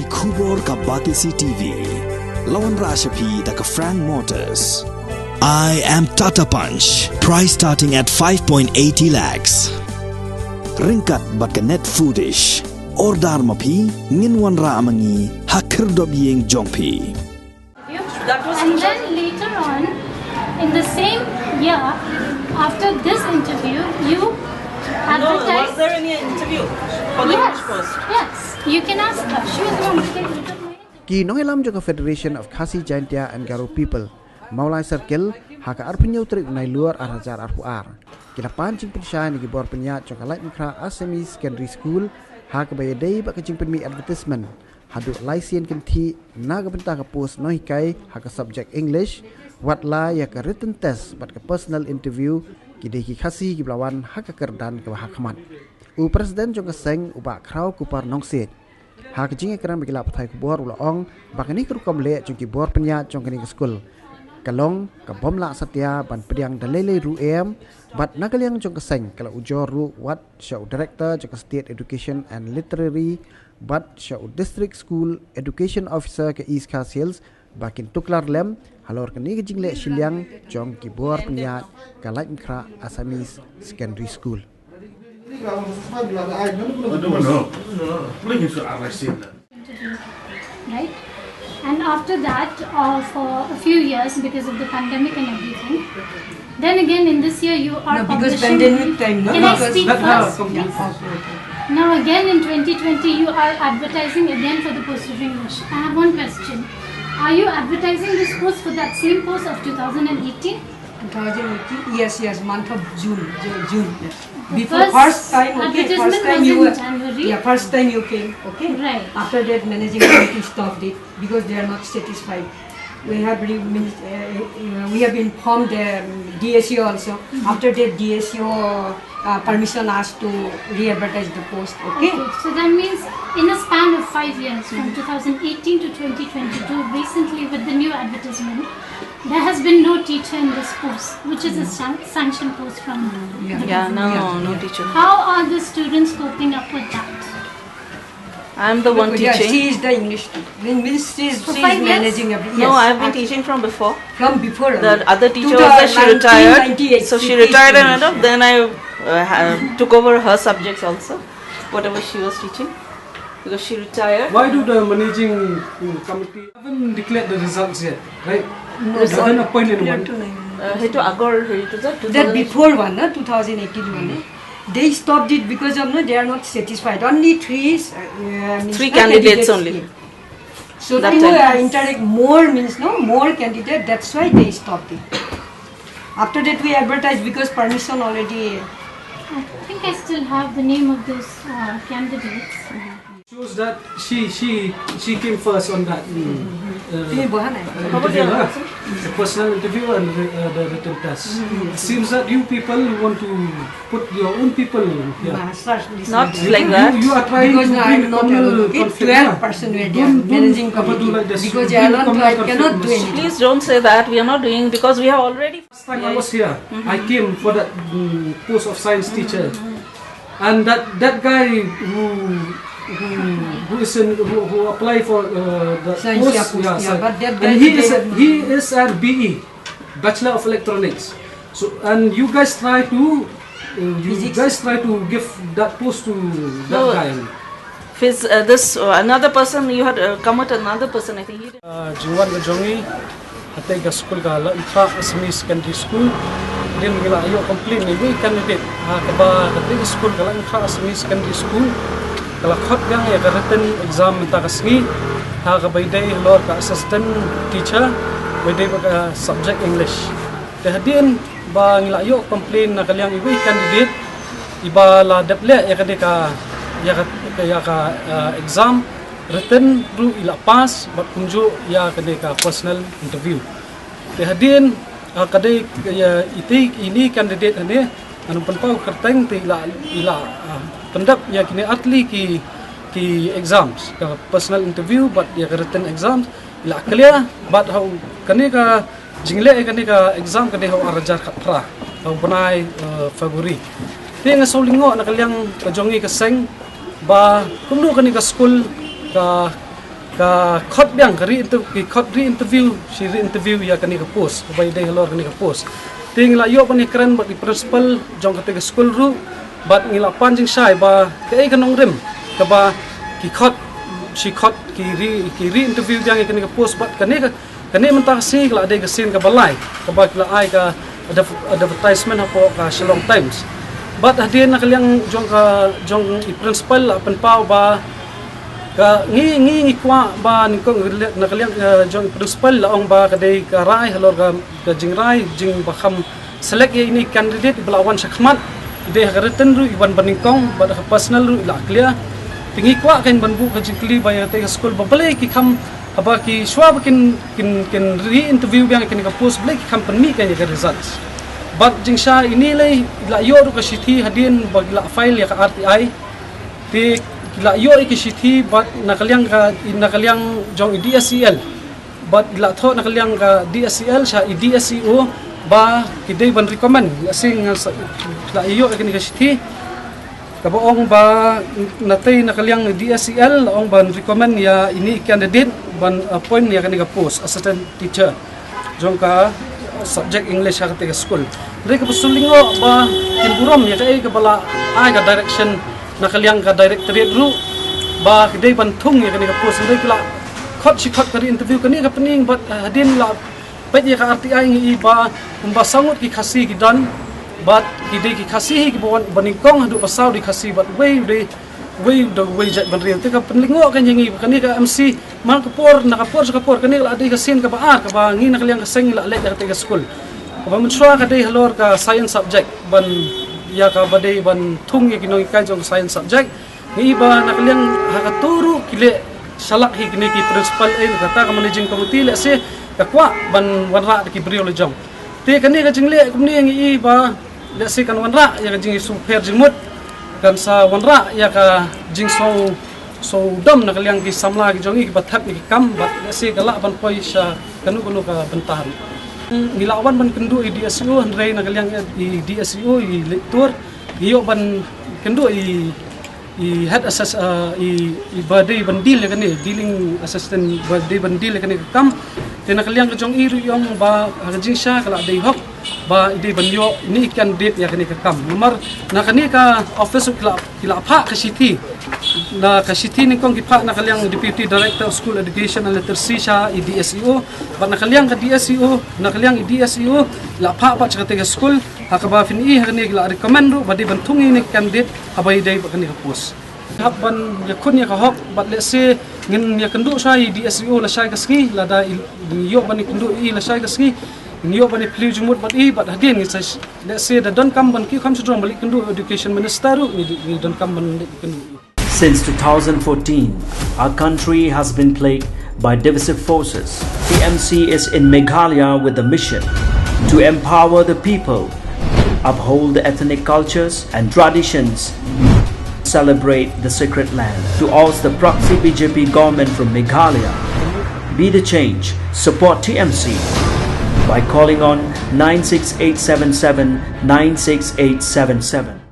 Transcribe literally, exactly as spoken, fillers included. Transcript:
Khubor ka Batesi T V. La wanrah sha phi da ka Frank Motors. I am Tata Punch. Price starting at five point eighty lakhs. Ryngkat bad ka Net Foodish. Order ma phi, ngin wanrah ma ngi ha khyrdop ïing jong phi. That was And then later on, in the same year, after this interview, you No, was advertised. there any interview for the Yes, English post? Yes, you can ask her. She was the one who came to my Ki nongïalam jong ka Federation of Khasi Jaintia and Garo People, Mawlai Circle, ha ka arphew tarik u Nailur ar hajar arphew ar, ki la pan jingpynshai na ki bor pynïaid jong ka Laitumkhrah Assamese Secondary School ha kaba ïadei bad ka jingpynmih advertisement haduh lai sien kynthih na ka bynta ka post nonghikai ha ka subject English, wat la ïa ka written test bad ka personal interview. Ki dei ki Khasi kiba la wan ha ka kyrdan kaba ha khmat. U President jong ka seng, u Bah Khrawkupar Nongsiej, ha ka jingïakren bad ki lad pathai khubor u la ong ba kane ka rukom leh jong ki bor pynïaid jong kane ka skul ka long ka bym lah satia ban pdiang da lei lei ruh em. Bad na ka liang jong ka seng ka la ujor ruh wat sha u Director jong ka State Education and Literary bad sha u District School Education Officer ka East Khasi Hills ba kin tuklar lem halor kane ka jingleh shiliang jong ki bor pynïaid ka Laitumkhrah Assamese Secondary School. Right? And after that, uh, for a few years, because of the pandemic and everything, then again in this year you are No, because publishing. Pandemic time, no? Can I Because speak that first? Yes, okay, okay. Now again in twenty twenty you are advertising again for the post of English. I have one question. Are you advertising this post for that same post of two thousand and eighteen? Two thousand eighteen, yes, yes, month of June, Ju- June. Yes. The Before first first time, okay, advertisement first time was you in were, January. Yeah, first time you came, okay. Right. After that, managing committee stopped it because they are not satisfied. We have re- means, uh, uh, we have informed the um, D S E O also. After that, D S E O uh, permission asked to re-advertise the post. Okay. Okay, so that means in a span of five years, from two thousand eighteen to twenty twenty-two, recently with the new advertisement, there has been no teacher in this post, which is a san- sanctioned post from the Yeah, no, government. No, no teacher. How are the students coping up with that? I'm the one Yeah, teaching. She is the English. Means she is, For she five is years? managing every. No, Yes, I've been act- teaching from before. From before. The only. other teacher Two was there, she thousand nineteen, retired. ninety-eight, So she she teach retired and English. Went off. Then I uh, took over her subjects also, whatever she was teaching, because she retired. Why do the managing committee haven't declared the results yet, right? They haven't appointed anyone. Uh, সেইটো আগৰ হেৰিটো যে That before one, no, two thousand eighteen one, no? They stopped it because of, no, they are not satisfied. Only three, uh, uh, means, Three uh, candidates only. Came. So That to time. Uh, interact more means, no, more candidate. That's why they stopped it. After that, we advertised because permission already. I think I still have the name of those uh, candidates. Shows that she she she came first on that. Uh, Ini bukan, eh? interview, huh? The personal interview and uh, the written test. It seems that you people want to put your own people. Yeah. Master, this Not is- like you, that. You are trying Because to I bring am a not communal alone, okay? conflict. Twelve Yeah. person were there, Don't, don't managing ever do committee. Like this. Because You I bring alone, communal I cannot conflict. Do anything. Please don't say that. We are not doing because we have already. Last time I was here, I came for that mm, post of science teacher. And that that guy who who who is in, who, who apply for uh, the Science, post, yeah, post, yeah, science. But that guy And he is a, didn't- he is a B E, Bachelor of Electronics. So and you guys try to uh, you Physics. Guys try to give that post to that No. Guy. Phys, uh, this uh, another person, you had uh, come with another person. I think he. Uh, jingwan ka jong ngi, katei ka skul ka Laitumkhrah Assamese Secondary School. Hadien ngi la ïoh complain na iwei i candidate ha kaba katei ka skul ka Laitumkhrah Assamese Secondary School ka la khot biang ïa ka written exam mynta ka sngi ha kaba ïadei halor ka assistant teacher, ba ïadei bad ka subject English. Te hadien ba ngi la ïoh complain na ka liang iwei i candidate iba la dep leh ïa kane ka, ïa ka, ïa ka uh, exam written ruh i la pass bad kumjuh ïa kane ka personal interview. Te hadien uh, ka dei ïa itei ini candidate hane, ngan pynpaw kyrteng, te i la, i la uh, pyndep ïa kine artylli ki, ki exams, ka personal interview bad ïa ka written exams i la clear. Bad ha u kane ka jingleh ïa kane ka exam ka dei ha u ar hajar khatphra, ha u bnai uh, February. Te nga sngewlyngngoh na ka liang ka jong ngi ka seng ba kumno kane ka skul ka ka khot biang ka re-interview, ki khot re-interview, shi re-interview ïa kane ka post, kaba ïadei halor kane ka post. Te ngi la ïoh ban ïakren bad i principal jong kata ka skul ruh, bad ngi la pan jingshai ba kaei ka nongrim kaba ki khot, shi khot ki re, ki re-interview biang ïa kane ka post, bad kane ka, kane mynta ka sngi ka la dei ka sien kaba lai kaba ki la ai ka adver-, advertisement hapoh ka Shillong Times. Bad hadien na ka liang jong ka, jong i principal la pynpaw ba ka ngi, ngi, ngi kwah ba nyngkong, na ka liang, eh, jong i principal la ong ba ka dei ka rai halor ka, ka jingrai, jingbakham select ïa ine i candidate iba la wan shakhmat. I dei ha ka written ruh i wan banyngkong, bad ha ka personal ruh i la clear. Te ngi kwah kan ban buh ka jingkylli ba ïa kata ka skul ba balei ki kham, haba ki shuwa ba kin, kin, kin re-interview biang ïa kane ka post, balei ki kham pynmih kan ïa ka results. Bad jingshai ine lei i la ïoh ruh ka shithi hadien ba ki la file ïa ka R T I. Te ki la ïoh ïa ka shithi bad na ka liang ka, na ka liang jong i D S E L. Bad i la thoh na ka liang ka D S E L sha i D S E O ba ki dei ban recommend. Lehse nga sa, la ïoh ïa kane ka shithi kaba ong ba na tei na ka liang D S E L la ong ban recommend ïa ine i candidate ban appoint ïa kane ka post assistant teacher jong ka subject English ha kata ka skul. Hynrei kaba shu lyngngoh ba kim burom ïa kaei kaba la ai ka direction na ka liang ka directorate ruh ba ki dei ban thung ïa kane ka post. Hynrei ki la khot shi khot ka re-interview. Kane ka pynïeng bad, eh, hadien la peit ïa ka R T I ngi i ba kumba saw ngut ki Khasi ki don, bad ki dei ki Khasi hi kiba wan banyngkong haduh ba saw dei Khasi bad wei u dei, wei u dei wei jait bynriew. Te ka pynlyngngoh kan ïa ngi ba kane ka M C man ka por, na ka por sha ka por, kane ka la dei ka sien kaba ar kaba ngi na ka liang ka seng ngi la leit ïa kata ka skul. Kaba mynshuwa ka dei halor ka science subject, ban ïa kaba dei ban thung ïa ki nonghikai jong ka science subject. Ngi i ba na ka liang ha kato ruh ki leh shalak hi kine ki principal, eh, kata ka managing committee, lehse ka kwah ban wanrah da ki briew la jong. Te kane ka jingleh kumne ngi i ba lehse kan wanrah ïa ka jingsngewpher jingmut, kan sa wanrah ïa ka jingsngew, sngewdom na ka liang ki samla ki jong i kiba thep ïa ki kam, bad lehse ka lah ban poi sha kano kano ka bynta ruh. Ngi la wan ban kynduh i D S E O, hynrei na ka liang i D S E O i leit tur, ngi ïoh ban kynduh i, i head assess, uh, i, i ba dei ban deal ïa kane, dealing assistant ba dei ban deal ïa kane ka kam. Te na ka liang ka jong i ruh i ong ba ha ka jingshisha ka la dei hok ba i dei ban ïoh ine i candidate ïa kane ka kam. Namar na kane ka office ki la, ki la phah ka shithi. Na ka shithi nyngkong ki phah na ka liang Deputy Director of School Education and Literacy sha i D S E O. Bad na ka liang ka D S E O, na ka liang i D S E O la phah pat sha kata ka skul. Ha kaba phin i ha kane ki la recommend ruh ba dei ban thung ine i candidate haba i dei bad kane ka post. Hap ban ïakhun ïa ka hok, bad lehse ngin ïakynduh shuwa i D S E O lashai ka sngi, lada i, ngin ïoh ban ïakynduh i lashai ka sngi, ngin ïoh ban ïaphylliew jingmut bad i, bad hadien ngin sa, lehse da donkam ban kiew kham shynrang ban leit kynduh Education Minister ruh, ngin, ngin donkam ban leit kynduh i. Since two thousand fourteen, our country has been plagued by divisive forces. T M C is in Meghalaya with the mission to empower the people, uphold the ethnic cultures and traditions, celebrate the sacred land. To oust the proxy B J P government from Meghalaya, be the change, support T M C by calling on nine six eight seven seven nine six eight seven seven.